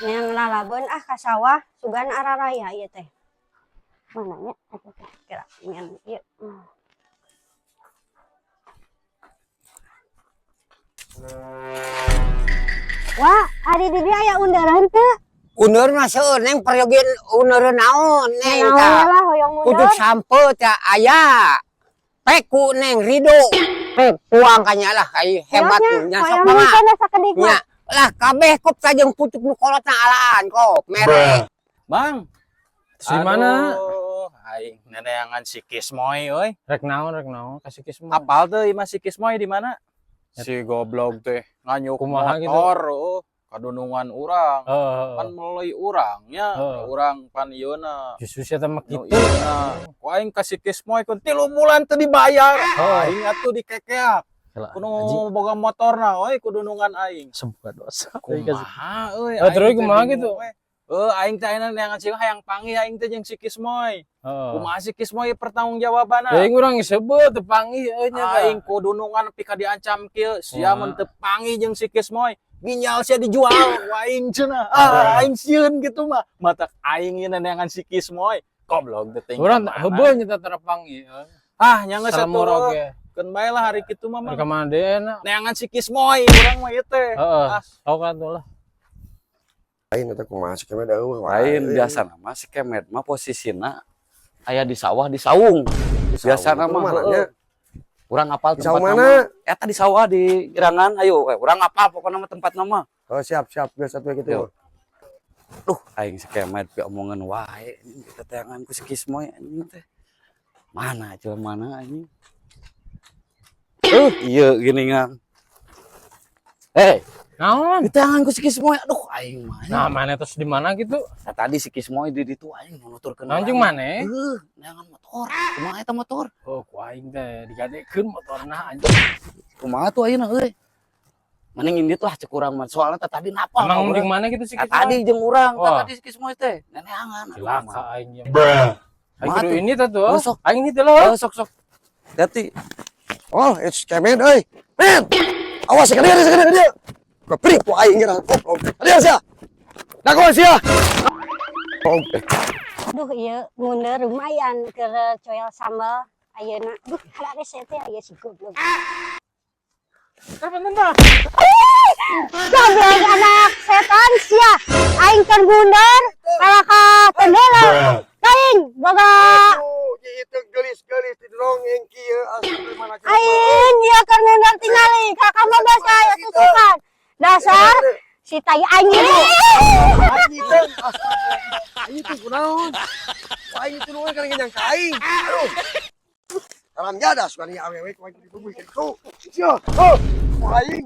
Yang lalabeun ah ka sawah, sugan araraya ieu teh. Mana nya eta teh kira ngan ieu. Wah, ari di dieu aya undaran teu? Uneur mah seueur, Neng, peryogi uneur naon, Neng? Naon Tah? lah hoyong uneur. Pucuk sampe teh aya. Peku, Neng, Rido. Pek tuang kanya lah kai hebat nya sok Hoyong mangga. sana sakedik Nya mah. lah kabeh kop sajeng pucuk nu kolotna alaan kop mere. Bang, Terus di mana? Aduh, aing neneangan si Kismoy euy. Rek naon kasih Kismoy. Apal teu imah si Kismoy di mana? Si goblok teh nganyuk Kumaha gitu? Motor eueuh kadunungan urang. Heeh. Pan meuleuy urang nya, urang pan ieuna. Justru sia teh mah Nu kitu. ieuna. Ku aing ka si Kismoy kun 3 bulan teu dibayar. Heeh. Aing atuh dikekeak. Kela, Kudu anjing. Boga motorna euy kudunungan aing. Sebuah dosa. Kumaha euy? Eh, terus aing teh kumaha bingung gitu? we. Eh, aing teh ayeuna neangan si hayang panggih aing teh jeung si Kismoy. Heeh. Kumaha si Kismoy pertanggungjawabanna? Aing urang sebut teu panggih euy nya tah. Aing kudunungan pika diancam kieu, sia Kumaha? mun teu panggih jeung si Kismoy, ginjal sia dijual ku aing cenah. Ah, aing sieun gitu mah. Matak aing ieu neangan si Kismoy. Goblok teh ting. Urang heubeul nya teh tara panggih. Ah, nya geus Salamur atuh. oge. Keun bae lah hari kitu mah. Rek Mang. ka mana deui na? Neangan si Kismoy urang mah ieu teh. Heeh. Ah. Sok atuh lah. Lain eta kumaha si Kemed eueuh. Lain, biasa mah si Kemed mah posisina aya di sawah, di saung. Biasa Itu mah mana heueuh. nya? Urang apal Di saung tempat mana? nama. Eta di sawah di Girangan, ayo eh, urang apal pokokna mah tempat nama. Oh, siap siap, biasa tuh gitu. Yo. Duh, aing si Kemed pi omongan wae anjing teteangan ku si Kismoy anjing teh. Mana jelema mana anjing? Iya gini ngan. Eh, Naon? diteangan ku si Kismoy. Aduh, aing mah. Nah, mana terus di mana gitu? Nah, tadi si Kismoy di ditu aing mau nuturkeun. Naon jeung maneh? Heuh, neangan motor. Kumaha eta motor? Oh, ku aing teh digadekeun motorna anjing. Kumaha tuh ayeuna euy? Mending indit lah cek urang mah. Soalnya teh tadi napal. Emang ka jeung urang. mana gitu sih Nah, Kismoy? tadi jeung urang, tah Wah. tadi si Kismoy teh neneangan. Aduh, Cilaka kumaha. aing ya. Aing Kumaha kudu tuh? ini teh tuh. Oh, sok. Aing ini teh loh. Oh, sok sok. Hati. Oh, it's Kemed euy. Men. Awas sekali sekali dia. Gua ku aing geura. Goblok. Dia sia. Dago sia. Oh, Duh, ieu nguneur lumayan keur coel sambal ayeuna. Duh, kada rese teh aya si goblok. Kapan tentang? Goblok anak setan sia. Aing keur ngundeur kalah ka tendela. Aing boga itu gelis-gelis di dongeng kieu asli mana. Aing ieu keur ngundeur tingali ka kamar basa aya tutupan. Dasar si tai anjing. Aing teh aing teh kunaon? Aing tulungan kana ngenyang ka aing. Aduh. Alam jada suka nih awewe ku aing ditubuh kitu. Sia. Oh, ku aing.